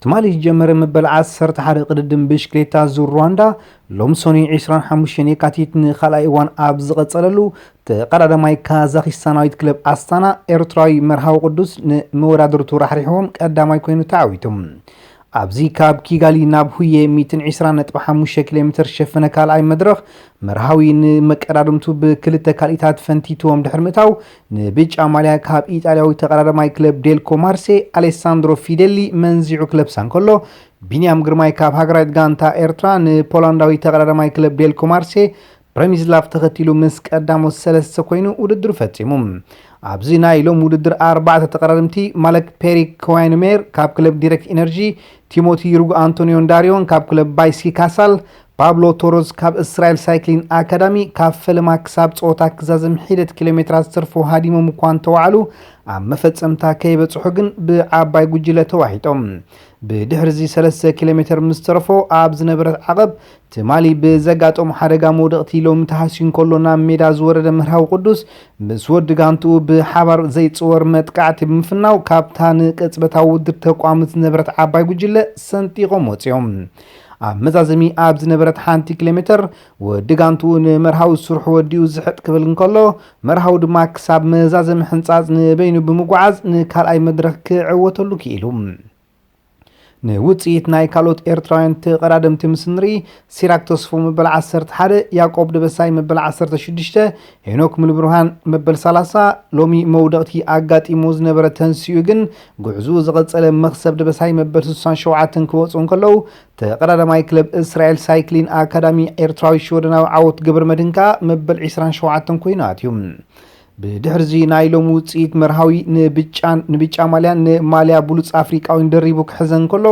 ትማሊ ዝጀመረ መበል ዓሰርተ ሓደ ቅድድም ብሽክሌታ ዙር ሩዋንዳ ሎም ሰኑይ ዕስራን ሓሙሽተን የካቲት ንኻልኣይ እዋን ኣብ ዝቐጸለሉ፣ ተቐዳዳማይ ካዛኺስታናዊት ክለብ ኣስታና ኤርትራዊ መርሃዊ ቅዱስ ንመወዳድርቱ ራሕሪሕዎም ቀዳማይ ኮይኑ ተዓዊቱ። ኣብዚ ካብ ኪጋሊ ናብ ሁየ ሚእትን ዕስራን ነጥቢ ሓሙሽተ ኪሎ ሜትር ዝሸፈነ ካልኣይ መድረኽ መርሃዊ ንመቀዳድምቱ ብክልተ ካልኢታት ፈንቲትዎም ድሕሪ ምእታው፣ ንብጫ ማልያ ካብ ኢጣልያዊ ተቐዳዳማይ ክለብ ዴልኮ ማርሴ ኣሌሳንድሮ ፊደሊ መንዚዑ ክለብሳ እንከሎ፣ ቢንያም ግርማይ ካብ ሃገራዊት ጋንታ ኤርትራ ንፖላንዳዊ ተቐዳዳማይ ክለብ ዴልኮ ማርሴ ፕረሚስላቭ ተኸቲሉ ምስ ቀዳሞት ሰለስተ ኮይኑ ውድድሩ ፈጺሙ። ኣብዚ ናይ ሎም ውድድር ኣርባዕተ ተቐዳደምቲ ማለክ ፔሪክ ኮዋይንሜር ካብ ክለብ ዲረክት ኢነርጂ፣ ቲሞቲ ሩግ ኣንቶኒዮን ዳሪዮን ካብ ክለብ ባይስኪ ካሳል፣ ፓብሎ ቶሮዝ ካብ እስራኤል ሳይክሊን ኣካዳሚ ካብ ፈለማ ክሳብ ጸወታ ክዛዘም ሒደት ኪሎ ሜትራት ዝተርፎ ሃዲሞም እኳ እንተዋዕሉ፣ ኣብ መፈጸምታ ከይበጽሑ ግን ብዓባይ ጉጅለ ተዋሒጦም። ብድሕሪ እዚ ሰለስተ ኪሎ ሜትር ምስ ተረፎ ኣብ ዝነበረት ዓቐብ ትማሊ ብዘጋጠሙ ሓደጋ መውደቕቲ ሎሚ ተሃስዩ እንከሎ ናብ ሜዳ ዝወረደ መርሃዊ ቅዱስ ምስ ወዲ ጋንትኡ ብሓባር ዘይጽወር መጥቃዕቲ ብምፍናው ካብታ ንቅጽበታዊ ውድድር ተቋምት ዝነበረት ዓባይ ጉጅለ ሰንጢቖም ወጺኦም። ኣብ መዛዘሚ ኣብ ዝነበረት ሓንቲ ኪሎ ሜትር ወዲ ጋንትኡ ንመርሃዊ ስርሑ ወዲኡ ዝሕጥ ክብል እንከሎ፣ መርሃዊ ድማ ክሳብ መዛዘሚ ሕንጻጽ ንበይኑ ብምጉዓዝ ንካልኣይ መድረኽ ክዕወተሉ ክኢሉ። ንውጽኢት ናይ ካልኦት ኤርትራውያን ተቐዳደምቲ ምስ ንርኢ፣ ሲራክ ተስፎ መበል ዓሰርተ ሓደ፣ ያዕቆብ ደበሳይ መበል ዓሰርተ ሽዱሽተ፣ ሄኖክ ሙሉብርሃን መበል ሰላሳ፣ ሎሚ መውደቕቲ ኣጋጢሞ ዝነበረ ተንሲኡ ግን፣ ጉዕዝኡ ዝቐጸለ መኽሰብ ደበሳይ መበል ስሳን ሸውዓተን ክወጹ እንከለዉ፣ ተቐዳዳማይ ክለብ እስራኤል ሳይክሊን ኣካዳሚ ኤርትራዊ ሽወደናዊ ዓወት ገብረመድህን ከኣ መበል ዕስራን ሸውዓተን ኮይኑ ኣትዩ። ብድሕርዚ ናይ ሎሚ ውጽኢት መርሃዊ ንብጫን፣ ንብጫ ማልያን ንማልያ ብሉጽ ኣፍሪቃዊን ደሪቡ ክሕዘ እንከሎ፣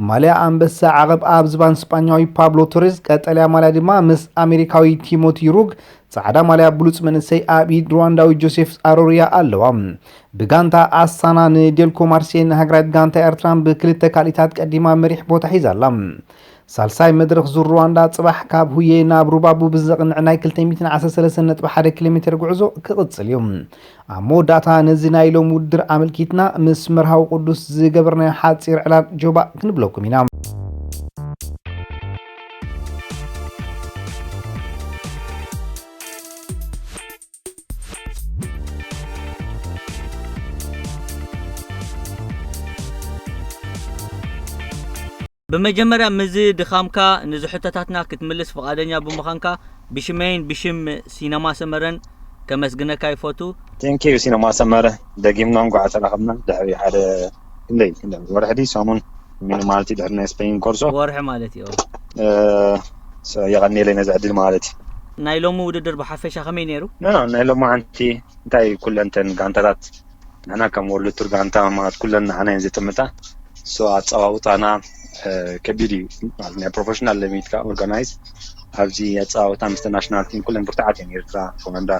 ማልያ ኣንበሳ ዓቐብ ኣብ ዝባን ስጳኛዊ ፓብሎ ቶሬዝ፣ ቀጠልያ ማልያ ድማ ምስ ኣሜሪካዊ ቲሞቲ ሩግ፣ ጻዕዳ ማልያ ብሉጽ መንእሰይ ኣብ ኢድ ሩዋንዳዊ ጆሴፍ ኣሮሪያ ኣለዋ። ብጋንታ ኣስታና ንዴልኮ ማርሴን ንሃገራዊት ጋንታ ኤርትራን ብክልተ ካልኢታት ቀዲማ መሪሕ ቦታ ሒዛ ኣላ። ሳልሳይ መድረኽ ዙር ሩዋንዳ ጽባሕ ካብ ሁዬ ናብ ሩባቡ ብዘቕንዕ ናይ ክልተ ሚእትን ዓሰርተ ሰለስተን ነጥቢ ሓደ ኪሎ ሜትር ጉዕዞ ክቕጽል እዩ። ኣብ መወዳእታ ነዚ ናይ ሎም ውድድር ኣመልኪትና ምስ መርሃዊ ቅዱስ ዝገበርናዮ ሓጺር ዕላል ጆባእ ክንብለኩም ኢና። ብመጀመርያ ምዚ ድኻምካ ንዝሕቶታትና ክትምልስ ፍቓደኛ ብምዃንካ ብሽመይን ብሽም ሲነማ ሰመረን ከመስግነካ ይፈቱ። Thank you ሲነማ ሰመረ፣ ደጊምና እንኳዕ ተራኸብና ድሕሪ ሓደ ክንደይ ክንደይ ወርሒ ድዩ ሰሙን ሚኒማልቲ ድሕሪ ናይ ስፔን ኮርሶ ወርሒ ማለት እዩ። የቐንየለይ ነዚ ዕድል ማለት እዩ። ናይ ሎሚ ውድድር ብሓፈሻ ከመይ ነይሩ? ኖ ኖ ናይ ሎማዓንቲ እንታይ ኩለን እተን ጋንታታት ንሕና ከም ወርልድ ቱር ጋንታ ማለት ኩለን ንዓና እየን ዝጥምታ። ሶ ኣጸዋውታና ከቢድ እዩ ማለት ናይ ፕሮፌሽናል ሌቭል ኢልካ ኦርጋናይዝ ኣብዚ ኣጸዋውታ ምስ ናሽናል ቲም ኩለን ብርቱዓት እየን ኤርትራ፣ ሩዋንዳ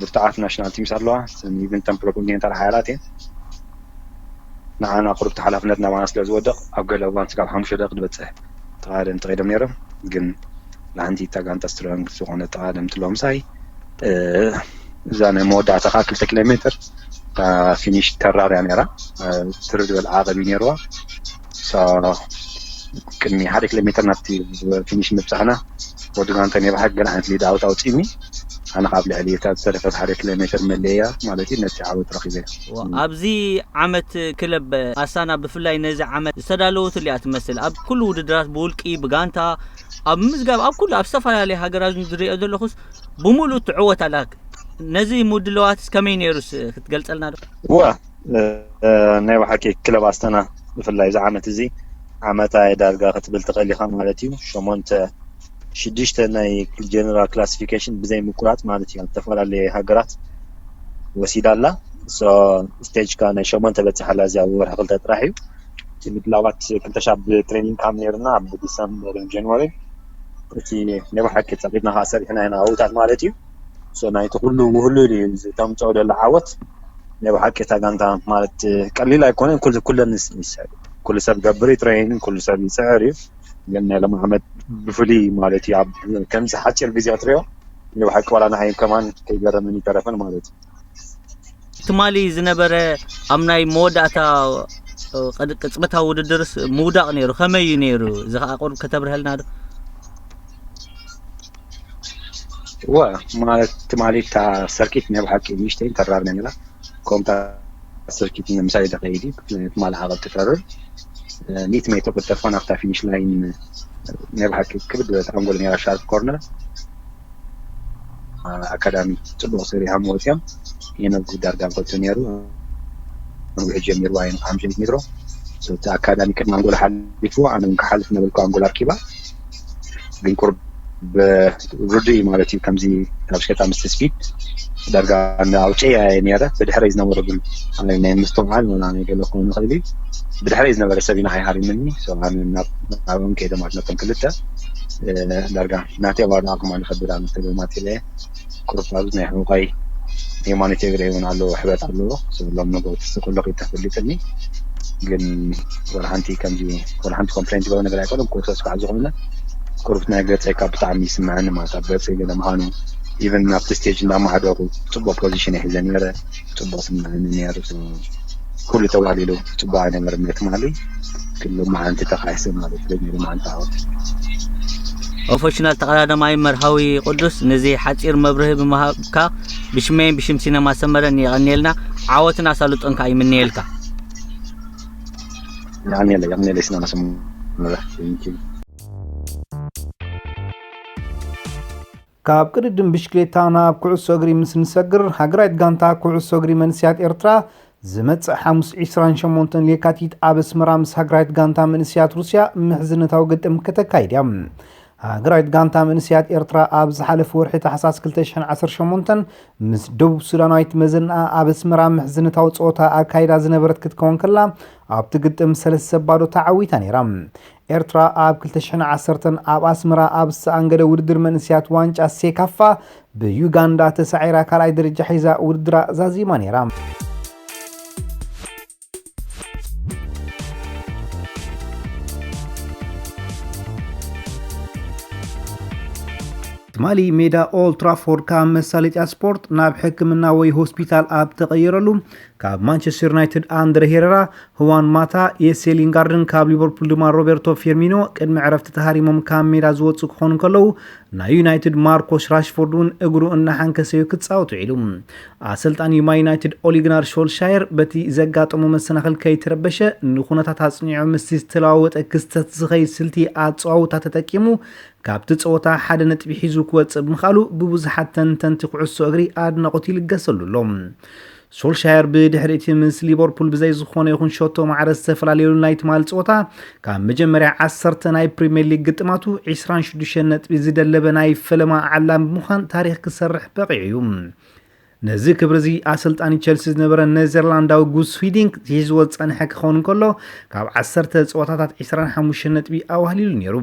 ብርቱዓት ናሽናል ቲምስ ኣለዋ። ኢቨን እተን ፕሮኮንቲኔንታል ሓያላት እየን። ንዓና ቁሩብ ሓላፍነት ናባና ስለ ዝወድቕ ኣብ ገለ እዋን ስጋብ ሓሙሽተ ደቂ ዝበጽሕ ተቓደምቲ ከይዶም ነይሮም ግን ለሓንቲ እታ ጋንታ ስትሮንግ ዝኾነ ተቓደምቲ ኣለዋ ምሳይ። እዛ ናይ መወዳእታ ከዓ ክልተ ኪሎ ሜትር እታ ፊኒሽ ተራር እያ ነይራ። ትርር ዝበለ ዓቐብ እዩ ነይርዋ። ቅድሚ ሓደ ኪሎ ሜትር ናብቲ ፊኒሽ ምብፃሕና ወዲ ጋንታ ናይ ብሓቂ ገለ ዓይነት ሊድ ኣውት ኣውፂኒ ኣነ ካብ ልዕሊ እታ ዝተረፈት ሓደ ኪሎ ሜትር መለያ ማለት እዩ ነቲ ዓወት ረኺበ። ኣብዚ ዓመት ክለብ ኣሳና ብፍላይ ነዚ ዓመት ዝተዳለወትሉ እያ ትመስል። ኣብ ኩሉ ውድድራት ብውልቂ ብጋንታ ኣብ ምዝጋብ ኣብ ኩሉ ኣብ ዝተፈላለየ ሃገራት ዝሪኦ ዘለኹስ ብምሉእ ትዕወት ኣላ። ነዚ ምድላዋትስ ከመይ ነይሩስ ክትገልጸልና ዶ? እወ ናይ ብሓቂ ክለብ ኣስተና ብፍላይ እዚ ዓመት እዚ ዓመታ ዳርጋ ክትብል ትኽእል ኢኻ ማለት እዩ። ሸሞንተ ሽዱሽተ ናይ ጀነራል ክላሲፊኬሽን ብዘይ ምቁራፅ ማለት እዩ ኣብ ዝተፈላለየ ሃገራት ወሲዳ ኣላ። ስቴጅካ ናይ ሸሞንተ በፂሓ ኣላ እዚኣ ወርሒ ክልተ ጥራሕ እዩ። እቲ ምድላዋት ክልተ ሻብ ትሬኒንግ ካምፕ ነይርና ኣብ ዲሰምበርን ጃንዋሪን እቲ ናይ ብሓቂ ጸቂጥና ከዓ ሰሪሕና ኢና ኣብታት ማለት እዩ። ናይቲ ኩሉ ውህሉል እዩ ተምፅኦ ዘሎ ዓወት ናይ ብሓቂ እታ ጋንታ ማለት ቀሊል ኣይኮነን። ኩለን ኩሉ ሰብ ገብር እዩ ትሬኒንግ ኩሉ ሰብ ይፅዕር እዩ። ግን ናይ ሎም ዓመት ብፍሉይ ማለት እዩ ኣብ ከምዚ ሓፂር ግዜ ክትሪኦ ናይ ብሓቂ ዋላ ንዓይ ከማን ከይገረመን ይተረፈን ማለት እዩ። ትማሊ ዝነበረ ኣብ ናይ መወዳእታ ቅድ- ቅጽበታዊ ውድድርስ ምውዳቕ ነይሩ። ከመይ እዩ ነይሩ? እዚ ኸዓ ቁሩብ ከተብርሀልና ዶ? እወ፣ ማለት ትማሊ እታ ሰርኪት ናይ ብሓቂ ንእሽተይ ተራር ነይራ። ከምታ ሰርኪት ንምሳሌ ተኸይዲ ትማሊ ዓቐብ ትፈርር ሚት ሜትሮ ክትተርፋ ናብታ ፊኒሽ ላይን ናይ ብሓቂ ክብድ ዝበለት ኣንጎል ነይራ። ሻርፕ ኮርነር ኣካዳሚ ጽቡቕ ሰሪሖም ወፂኦም። የነጉ ዳርጋ እንከቱ ነይሩ ንውሕ ጀሚሩ ኣይን ሓምሽን ሜትሮ እቲ ኣካዳሚ ቅድሚ ኣንጎላ ሓሊፉ ኣነ እውን ክሓልፍ ነበልኩ ኣንጎላ ኣርኪባ ግን ቁርብ ርዱእ እዩ ማለት እዩ። ከምዚ ካብ ሽከታ ምስ ስፒድ ዳርጋ እንዳኣውጨ እየ ነረ። ብድሕረይ ዝነበረ ግን ኣነ ናይ ምስትውዓል ወላ ናይ ገለ ክኸውን ይኽእል እዩ። ብድሕረይ ዝነበረ ሰብ ኢና ኣይሃሪምኒ። So ኣነ ናብ ናብኦም ከይደ ማለት ነቶም ክልተ እ፣ ዳርጋ ናተይ ዋላ ኣኹም ኣነ ከብዳ ምስ ተገማት ኢለ ቁርብ ኣብዚ ናይ ሕንቋይ የማነ ቴግረ እውን ኣለዎ ሕበጥ ኣለዎ። So ሎም ነገሩ ተስተክሎ ከይተፈልጥኒ ግን ወላ ሓንቲ ከምዚ ወላ ሓንቲ ኮምፕሌን ዝገበ ነገር ኣይኮነም። ኮተስ ከዓ ዝኾነ ቁርብት ናይ ገፀይ ካብ ብጣዕሚ ይስምዐኒ ማለት ኣብ ገፀይ ገለ ምዃኑ ኢቨን ናብቲ ስቴጅ እናማዕደኹ ፅቡቅ ፖዚሽን ይሕዘ ነረ። ፅቡቅ ስምዐኒ ነሩ። ኩሉ ተዋሊሉ ፅቡቅ ኣይነበረ ምትማሊ ክሉ መዓንቲ ተኻይሰ ማለት እዩ። ነሩ መዓንቲ ዓወት ፕሮፌሽናል ተቐዳደማይ መርሃዊ ቅዱስ፣ ነዚ ሓጺር መብርሂ ብምሃብካ ብሽመይን ብሽም ሲነማ ሰመረን የቐንየልና። ዓወትን ኣሳልጦን ከኣ ይምነየልካ። የቐንየለ የቐንየለ ሲነማ ሰመረ። Thank you። ካብ ቅድድም ብሽክሌታ ናብ ኩዕሶ እግሪ ምስ ንሰግር፣ ሃገራዊት ጋንታ ኩዕሶ እግሪ መንእሰያት ኤርትራ ዝመጽእ ሓሙስ ዕስራን ሸሞንተን ለካቲት ኣብ ኣስመራ ምስ ሃገራዊት ጋንታ መንእሰያት ሩስያ ምሕዝነታዊ ግጥም ከተካይድ እያ። ሃገራዊት ጋንታ መንእሰያት ኤርትራ ኣብ ዝሓለፈ ወርሒ ታሕሳስ ክልተ ሽሕን ዓሰርተ ሸሞንተን ምስ ደቡብ ሱዳናዊት መዘንኣ ኣብ ኣስመራ ምሕዝነታዊ ጸወታ ኣካይዳ ዝነበረት ክትከውን ከላ፣ ኣብቲ ግጥም ሰለስተ ባዶ ተዓዊታ ነይራ። ኤርትራ ኣብ ክልተ ሽሕን ዓሰርተን ኣብ ኣስመራ ኣብ ዝተኣንገደ ውድድር መንእሰያት ዋንጫ ሴካፋ ብዩጋንዳ ተሳዒራ ካልኣይ ደረጃ ሒዛ ውድድራ ዛዚማ ነይራ። ትማሊ ሜዳ ኦልድ ትራፎርድ ካብ መሳለጥያ ስፖርት ናብ ሕክምና ወይ ሆስፒታል ኣብ ተቐየረሉ፣ ካብ ማንቸስተር ዩናይትድ ኣንድረ ሄረራ፣ ሁዋን ማታ፣ የሴ ሊንጋርድን ካብ ሊቨርፑል ድማ ሮቤርቶ ፌርሚኖ ቅድሚ ዕረፍቲ ተሃሪሞም ካብ ሜዳ ዝወፁ ክኾኑ ከለዉ፣ ናይ ዩናይትድ ማርኮስ ራሽፎርድ እውን እግሩ እናሓንከሰዩ ክፃወት ውዒሉ። ኣሰልጣኒ ማይ ዩናይትድ ኦሊግናር ሾልሻየር በቲ ዘጋጠሞ መሰናኽል ከይተረበሸ ንኩነታት ኣፅኒዑ ምስቲ ዝተለዋወጠ ክስተት ዝኸይድ ስልቲ ኣፀዋውታ ተጠቂሙ ካብቲ ፀወታ ሓደ ነጥቢ ሒዙ ክወፅእ ብምኽኣሉ ብብዙሓት ተንተንቲ ኩዕሶ እግሪ ኣድናቖት ይልገሰሉ ኣሎ። ሶልሻየር ብድሕሪ እቲ ምስ ሊቨርፑል ብዘይ ዝኾነ ይኹን ሸቶ ማዕረ ዝተፈላለየሉ ናይ ትማሊ ፀወታ ካብ መጀመርያ ዓሰርተ ናይ ፕሪምየር ሊግ ግጥማቱ ዕስራን ሽዱሽተን ነጥቢ ዝደለበ ናይ ፈለማ ዓላሚ ብምዃን ታሪኽ ክሰርሕ በቒዑ እዩ። ነዚ ክብሪ እዚ ኣሰልጣኒ ቸልሲ ዝነበረ ኔዘርላንዳዊ ጉስ ሂዲንክ ሒዝዎ ዝጸንሐ ክኸውን እንከሎ ካብ ዓሰርተ ፀወታታት ዕስራን ሓሙሽተን ነጥቢ ኣዋህሊሉ ነይሩ።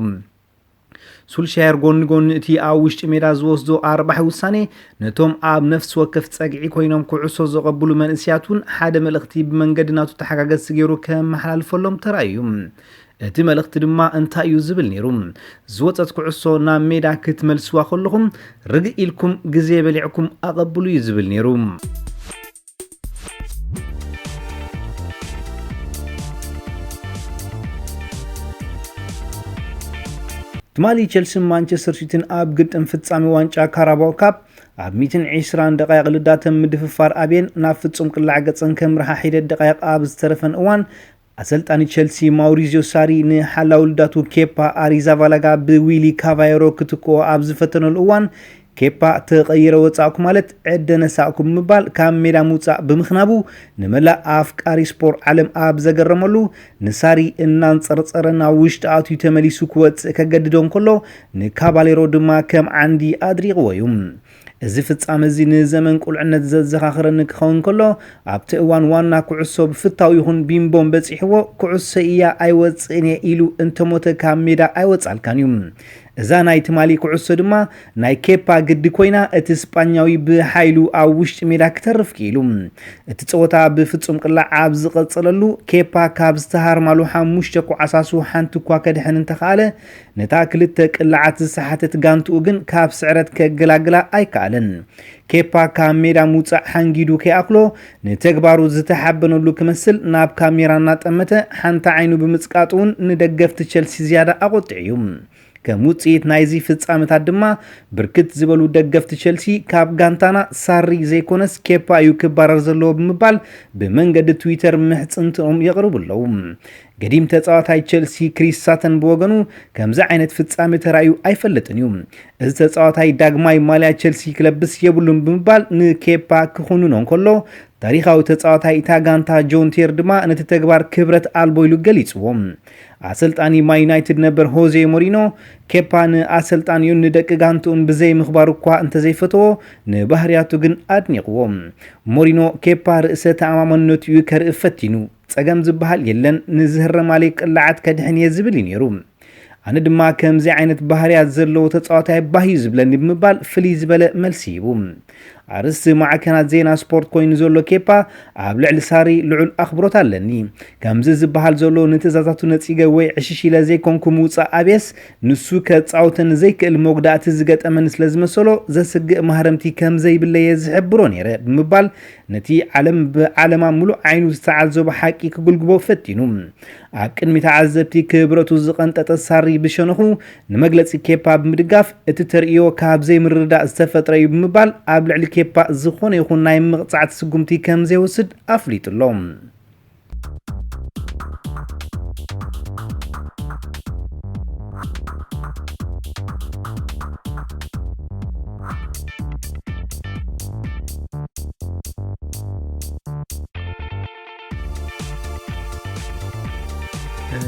ሱልሻየር ጎኒ ጎኒ እቲ ኣብ ውሽጢ ሜዳ ዝወስዶ ኣርባሒ ውሳኔ ነቶም ኣብ ነፍሲ ወከፍ ጸግዒ ኮይኖም ኩዕሶ ዘቐብሉ መንእስያት እውን ሓደ መልእኽቲ ብመንገዲ ናቱ ተሓጋገዝቲ ገይሩ ከመሓላልፈሎም ተራእዩ እዩ። እቲ መልእኽቲ ድማ እንታይ እዩ ዝብል ነይሩ? ዝወጸት ኩዕሶ ናብ ሜዳ ክትመልስዋ ከለኹም ርግእ ኢልኩም ግዜ በሊዕኩም ኣቐብሉ እዩ ዝብል ነይሩ። ትማሊ ቸልስን ማንቸስተር ሲቲን ኣብ ግጥም ፍጻሜ ዋንጫ ካራባኦ ካፕ ኣብ ሚእትን ዕስራን ደቃይቕ ልዳተን ምድፍፋር ኣብየን ናብ ፍጹም ቅላዕ ገጸን ከምርሓ ሒደት ደቃይቕ ኣብ ዝተረፈን እዋን ኣሰልጣኒ ቸልሲ ማውሪዚዮ ሳሪ ንሓላው ልዳቱ ኬፓ ኣሪዛባላጋ ብዊሊ ካቫየሮ ክትክኦ ኣብ ዝፈተነሉ እዋን ኬፓ ተቐይረ ወጻእኩ ማለት ዕደ ነሳእኩ ብምባል ካብ ሜዳ ምውጻእ ብምኽናቡ ንመላእ ኣፍቃሪ ስፖር ዓለም ኣብ ዘገረመሉ ንሳሪ እናንጸርጸረ ናብ ውሽጢ ኣትዩ ተመሊሱ ክወጽእ ከገድዶ እንከሎ ንካባሌሮ ድማ ከም ዓንዲ ኣድሪቕዎ እዩ። እዚ ፍጻመ እዚ ንዘመን ቁልዕነት ዘዘኻኽረኒ ክኸውን ከሎ ኣብቲ እዋን ዋና ኩዕሶ ብፍታው ይኹን ቢምቦም በጺሕዎ ኩዕሶ እያ ኣይወጽእን እየ ኢሉ እንተሞተ ካብ ሜዳ ኣይወጻልካን እዩ። እዛ ናይ ትማሊ ኩዕሶ ድማ ናይ ኬፓ ግዲ ኮይና፣ እቲ ስጳኛዊ ብሓይሉ ኣብ ውሽጢ ሜዳ ክተርፍ ክኢሉ። እቲ ጸወታ ብፍጹም ቅላዕ ኣብ ዝቐጸለሉ፣ ኬፓ ካብ ዝተሃርማሉ ሓሙሽተ ኳዓሳሱ ሓንቲ እኳ ከድሕን እንተኸኣለ፣ ነታ ክልተ ቅላዓት ዝሰሓተት ጋንትኡ ግን ካብ ስዕረት ከገላግላ ኣይከኣለን። ኬፓ ካብ ሜዳ ምውጻእ ሓንጊዱ ከይኣኽሎ፣ ንተግባሩ ዝተሓበነሉ ክመስል ናብ ካሜራ እናጠመተ ሓንቲ ዓይኑ ብምጽቃጥ እውን ንደገፍቲ ቸልሲ ዝያዳ ኣቖጢዑ እዩ። ከም ውጽኢት ናይዚ ፍጻመታት ድማ ብርክት ዝበሉ ደገፍቲ ቸልሲ ካብ ጋንታና ሳሪ ዘይኮነስ ኬፓ እዩ ክባረር ዘለዎ ብምባል ብመንገዲ ትዊተር ምሕጽንትኦም የቕርቡ ኣለዉ። ገዲም ተጻዋታይ ቸልሲ ክሪስ ሳተን ብወገኑ ከምዚ ዓይነት ፍጻመ ተራእዩ ኣይፈልጥን እዩ። እዚ ተጻዋታይ ዳግማይ ማልያ ቸልሲ ክለብስ የብሉን ብምባል ንኬፓ ክኹንኖ እንከሎ፣ ታሪኻዊ ተጻዋታይ እታ ጋንታ ጆን ቴር ድማ ነቲ ተግባር ክብረት ኣልቦ ኢሉ ገሊጽዎ። ኣሰልጣኒ ማን ዩናይትድ ነበር ሆዜ ሞሪኖ፣ ኬፓ ንኣሰልጣኒኡን ንደቂ ጋንትኡን ብዘይ ምኽባሩ እኳ እንተዘይፈተዎ፣ ንባህርያቱ ግን ኣድኒቕዎ። ሞሪኖ ኬፓ ርእሰ ተኣማመነቱ እዩ ከርኢ ፈቲኑ። ጸገም ዝበሃል የለን፣ ንዝህረማለይ ቅላዓት ከድሕን እየ ዝብል እዩ ነይሩ። ኣነ ድማ ከምዚ ዓይነት ባህርያት ዘለዎ ተጻዋታይ ባህ እዩ ዝብለኒ ብምባል ፍልይ ዝበለ መልሲ ሂቡ። ኣርእስቲ ማዕከናት ዜና ስፖርት ኮይኑ ዘሎ ኬፓ ኣብ ልዕሊ ሳሪ ልዑል ኣኽብሮት ኣለኒ። ከምዚ ዝበሃል ዘሎ ንትእዛዛቱ ነጺገ ወይ ዕሽሽ ኢለ ዘይኮንኩ ምውጻእ ኣብየስ፣ ንሱ ከጻውተኒ ዘይክእል መጉዳእቲ ዝገጠመኒ ስለ ዝመሰሎ ዘስግእ ማህረምቲ ከም ዘይብለየ ዝሕብሮ ነይረ ብምባል ነቲ ዓለም ብዓለማ ምሉእ ዓይኑ ዝተዓዘቦ ሓቂ ክጉልግቦ ፈቲኑ። ኣብ ቅድሚ ተዓዘብቲ ክብረቱ ዝቐንጠጠ ሳሪ ብሸነኹ ንመግለጺ ኬፓ ብምድጋፍ እቲ ተርእዮ ካብ ዘይምርድዳእ ዝተፈጥረ እዩ ብምባል ኣብ ልዕሊ ኬፓ ዝኾነ ይኹን ናይ መቕጻዕቲ ስጉምቲ ከም ዘይወስድ ኣፍሊጡ ኣሎ።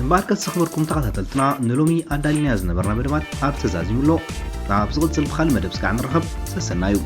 እምበኣርከስ ዝኽበርኩም ተኸታተልትና፣ ንሎሚ ኣዳሊናዮ ዝነበርና መደባት ኣብ ተዛዚሙ ኣሎ። ኣብ ዝቕጽል ብኻልእ መደብ ስጋዕ ንራኸብ። ሰሰናዩ።